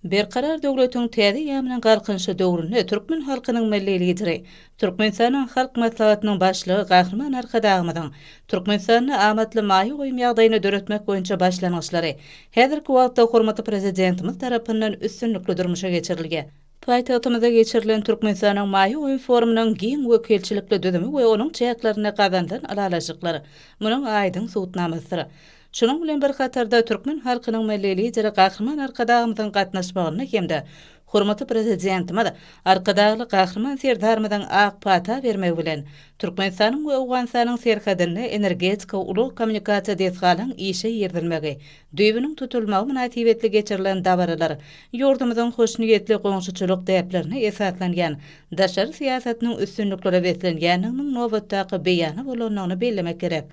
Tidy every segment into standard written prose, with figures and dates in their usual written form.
Berkarar döwletiň täze eýýamynyň Galkynyşy döwründe türkmen halkynyň Milli Lideri, Türkmenistanyň Halk Maslahatynyň Başlygy Gahryman Arkadagymyzyň Türkmenistanda amatly maýa goýum ýagdaýyny döretmek boýunça başlangyçlary häzirki wagtda hormatly Prezidentimiz tarapyndan üstünlikli durmuşa geçirilýär. Paýtagtymyzda geçirilen Türkmenistanyň maýa goýum forumynyň giň wekilçilikli düzümi we onuň çäklerinde gazanylan ylalaşyklar munuň aýdyň subutnamasydyr. Şunuň bilen bir hatarda, türkmen halkynyň Milli Lideri Gahryman Arkadagymyzyň gatnaşmagynda hem-de hormatly Prezidentimiz Arkadagly Gahryman Serdarymyzyň ak pata bermegi bilen, Türkmenistanyň we Owganystanyň serhedinde energetika ulag-kommunikasiýa desgalaryň işe girizilmegi, düýbüniň tutulmagy mynasybetli geçirilen dabaralar ýurdumyzyň hoşniýetli goňşuçylyk däplerine esaslanýan daşary syýasatynyň üstünliklere beslenýändiginiň nobatdaky beýany bolandygyny bellemek gerek.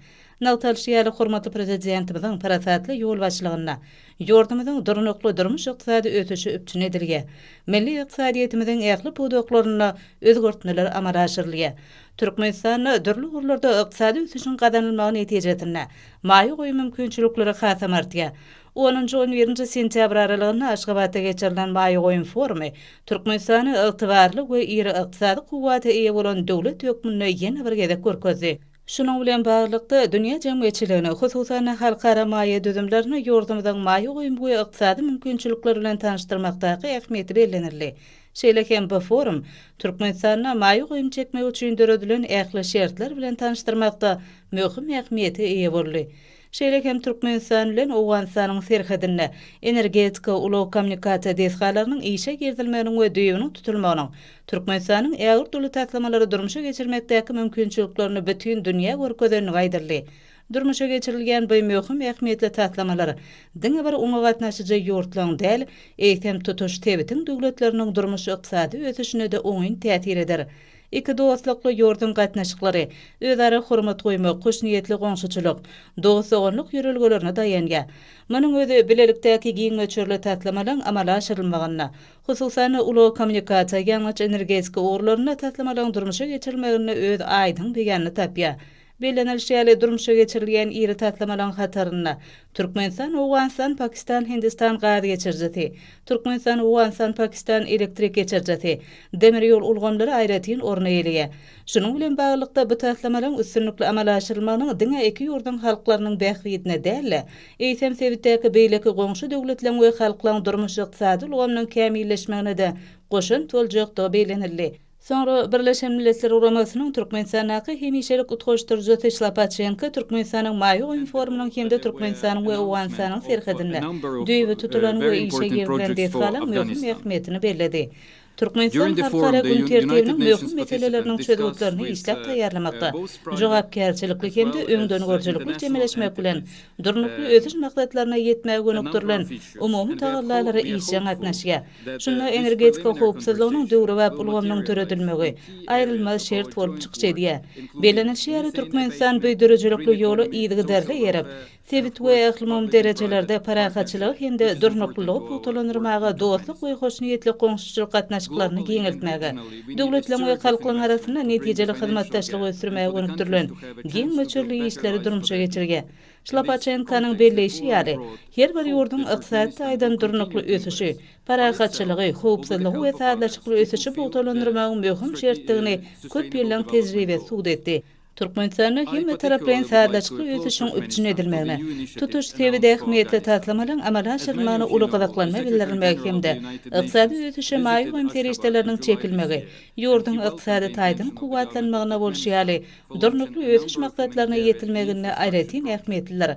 Nygtalyşy ýaly, hormatly Prezidentimiziň parasatly ýolbaşçylygynda ýurdumyzyň durnukly durmuş-ykdysady ösüşi üpjün edilýär. Milli ykdysadyýetimiziň ähli pudaklarynda özgertmeler amala aşyrylýar. Türkmenistanda dürli ugurlarda ykdysady ösüşiň gazanylmagy netijesinde maýa goýum mümkinçilikleri hasam artýar. Onunjy-on birinji sentýabr aralygynda Aşgabatda geçirilen maýa goýum forumy Türkmenistany ygtybarly we iri ykdysady kuwwata eýe bolan döwlet hökmünde ýene bir gezek görkezdi. Şunuň bilen baglylykda, dünýä jemgyýetçiligine, hususan-da, halkara maýa düzümlerine ýurdumyzyň maýa goýum we ykdysady mümkinçilikleri bilen tanyşdyrmakdaky ähmiýeti bellenildi. Şeýle hem bu forum Türkmenistanda maýa goýum çekmek üçin döredilen ähli şertler bilen tanyşdyrmakda möhüm ähmiýete eýe boldy. Şeýle hem Türkmenistan bilen Owganystanyň serhedinde energetika, ulag-kommunikasiýa desgalarynyň işe girizilmeginiň we düýbüniň tutulmagynyň Türkmenistanyň ägirt uly taslamalary durmuşa geçirmekdäki mümkinçiliklerini bütin dünýä görkezendigi aýdyldy. Durmuşa geçirilýän bu möhüm ähmiýetli taslamalar diňe bir oňa gatnaşyjy ýurtlaryň däl, eýsem, tutuş sebitiň döwletleriniň durmuş-ykdysady ösüşine-de oňyn täsir eder. Iki dostlukly ýurduň gatnaşyklary özara hormat goýmak, hoşniýetli goňşuçylyk, dost-doganlyk ýörelgelerine daýanýar. Munuň özi bilelikdäki giň möçberli taslamalaryň amala aşyrylmagynda, hususan-da, ulag-kommunikasiýa, ýangyç-energetika ugurlarynda taslamalaryň durmuşa geçirilmeginde öz aýdyň beýanyny tapýar. Bellenilişi ýaly, durmuşa geçirilýän iri taslamalaryň hatarynda Türkmenistan, Owganystan, Pakistan, Hindistan gaz geçirijisi, Türkmenistan, Owganystan, Pakistan elektrik geçirijisi, demir ýol ulgamlary aýratyn orun eýeleýär. Şunuň bilen baglylykda, bu taslamalaryň üstünlikli amala aşyrylmagynyň diňe iki ýurduň halklarynyň bähbidine däl-de, eýsem, sebitdäki beýleki goňşy döwletleriň we halklaryň durmuş-ykdysady ulgamynyň kämilleşmegine-de goşant boljakdygy bellenildi. Soňra Birleşen Milletler Guramasynyň Türkmenistandaky hemişelik utgaşdyryjysy Şlapaçenko Türkmenistanyň maýa goýum forumynyň hem-de Türkmenistanyň we Owganystanyň serhedinde düýbi tutulan we işe girizilen desgalaryň möhüm ähmiýetini belledi. Türkmenistan halkara gün tertibiniň möhüm meseleleriniň çözgütlerini işläp taýýarlamakda jogapkärçilikli hem-de öňdengörüjilikli çemeleşmek bilen, Durnukly ösüş maksatlaryna ýetmäge gönükdirilen umumy tagallalara işjeň gatnaşýar. Şunda energetika howpsuzlygynyň döwrebap ulgamynyň döredilmegi aýrylmaz şert bolup çykyş edýär. Bellenilişi ýaly, Türkmenistan bu döredijilikli ýola yzygiderli eýerip, sebit we ählumumy derejelerde parahatçylygy hem-de durnuklylygy pugtalandyrmaga, dostluk we hoşniýetli goňşuçylyk gatnaşyklaryny giňeltmäge, döwletleriň we halklaryň arasynda netijeli hyzmatdaşlygy ösdürmäge gönükdirilen giň möçberli işleri durmuşa geçirýär. Şlapaçenkonyň belleýşi ýaly, her bir ýurduň ykdysady taýdan durnukly ösüşi, parahatçylygy, howpsuzlygy we sazlaşykly ösüşi pugtalandyrmagyň möhüm şertdigini köp ýyllaryň tejribesi subut etdi. Türkmenistanda hemmetaraplaýyn sazlaşykly ösüşiň üpjün edilmegine, tutuş sebit ähmiýetli taslamalaryň amala aşyrylmagyna uly gyzyklanma bildirilmegi hem-de ykdysady ösüşe maýa goýum serişdeleriniň çekilmegi ýurduň ykdysady taýdan kuwwatlanmagyna bolşy ýaly, Durnukly ösüş maksatlaryna ýetilmeginde aýratyn ähmiýetlidir.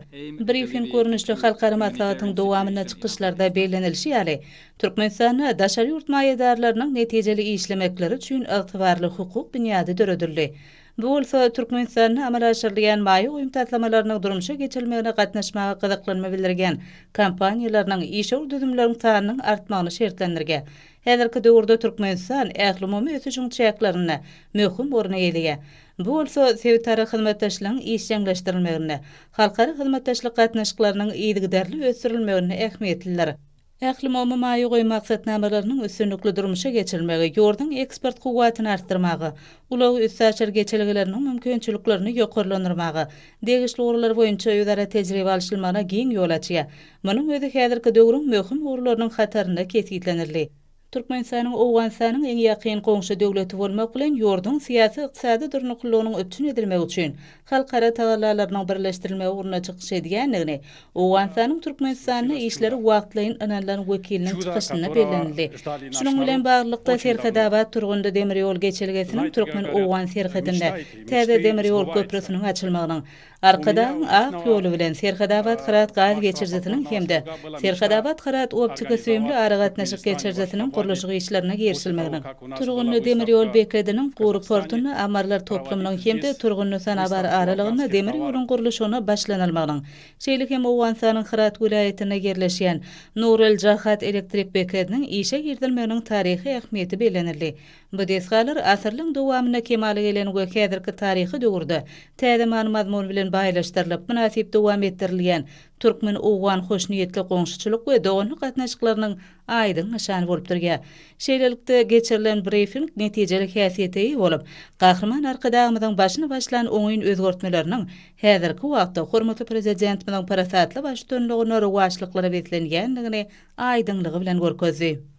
Brifing görnüşli halkara maslahatyň dowamynda çykyşlarda bellenilişi ýaly, Türkmenistanda daşary ýurt maýadarlarynyň netijeli işlemekleri üçin ygtybarly hukuk binýady döredildi. Bu bolsa Türkmenistanda amala aşyrylýan maýa goýum taslamalarynyň durmuşa geçirilmegine gatnaşmaga gyzyklanma bildirýän kompaniýalarynyň, işewür düzümleriň sanynyň artmagyny şertlendirýär. Häzirki döwürde Türkmenistan ählumumy ösüşiň çäklerinde möhüm orny eýeleýär. Bu bolsa sebitara hyzmatdaşlygyň işjeňleşdirilmeginde, halkara hyzmatdaşlyk gatnaşyklarynyň yzygiderli ösdürilmeginde ähmiýetlidir. Ählumumy maýa goýum maksatnamalarynyň üstünlikli durmuşa geçirilmegi ýurduň eksport kuwwatyny artdyrmaga, ulag-üstaşyr geçelgeleriniň mümkinçiliklerini ýokarlandyrmaga, degişli ugurlar boýunça özara tejribe alşylmagyna giň ýol açýar. Munuň özi häzirki döwrüň möhüm ugurlarynyň hatarynda kesgitlenildi. Türkmenistanyň Owganystanyň iň ýakyn goňşy döwleti bolmak bilen, ýurduň syýasy-ykdysady durnuklylygynyň üpjün edilmegi üçin halkara tagallalarynyň birleşdirilmegi ugrunda çykyş edýändigini Owganystanyň Türkmenistanda işleri wagtlaýyn ynanylan wekiliniň çykyşynda bellenildi. Şunuň bilen baglylykda, Serhetabat-Turgundy demir ýol geçelgesiniň türkmen-owgan serhedinde täze demir ýol köprüsiniň açylmagynyň Arkadagyň ak ýoly bilen Serhetabat-Hyrat gaz geçirijisiniň hem-de Serhetabat-Hyrat optika-süýümli aragatnaşyk geçirijisiniň gurluşyk işlerine girişilmeginiň, Turgundy demir ýol bekediniň gury portunda ammarlar toplumynyň hem-de Turgundy-Sanabar aralygynda demir ýoluň gurluşygyna başlanylmagynyň, şeýle hem Owganystanyň Hyrat welaýatynda ýerleşýän Nur-el-Jahat elektrik bekediniň işe girizilmeginiň taryhy ähmiýeti bellenildi. Bu desgalar asyrlaryň dowamynda kemala gelen we häzirki taryhy döwürde täze many-mazmun bilen baýlaşdyrylyp, mynasyp dowam etdirilýän türkmen-owgan hoşniýetli goňşuçylyk we doganlyk gatnaşyklarynyň aýdyň nyşany bolup durýar. Şeýlelikde, geçirilen brifing netijeli häsiýete eýe bolup, Gahryman Arkadagymyzyň başyny başlan oňyn özgertmeleriniň häzirki wagtda hormatly Prezidentimiziň parasatly baştutanlygynda rowaçlyklara beslenýändigini aýdyňlygy bilen görkezdi.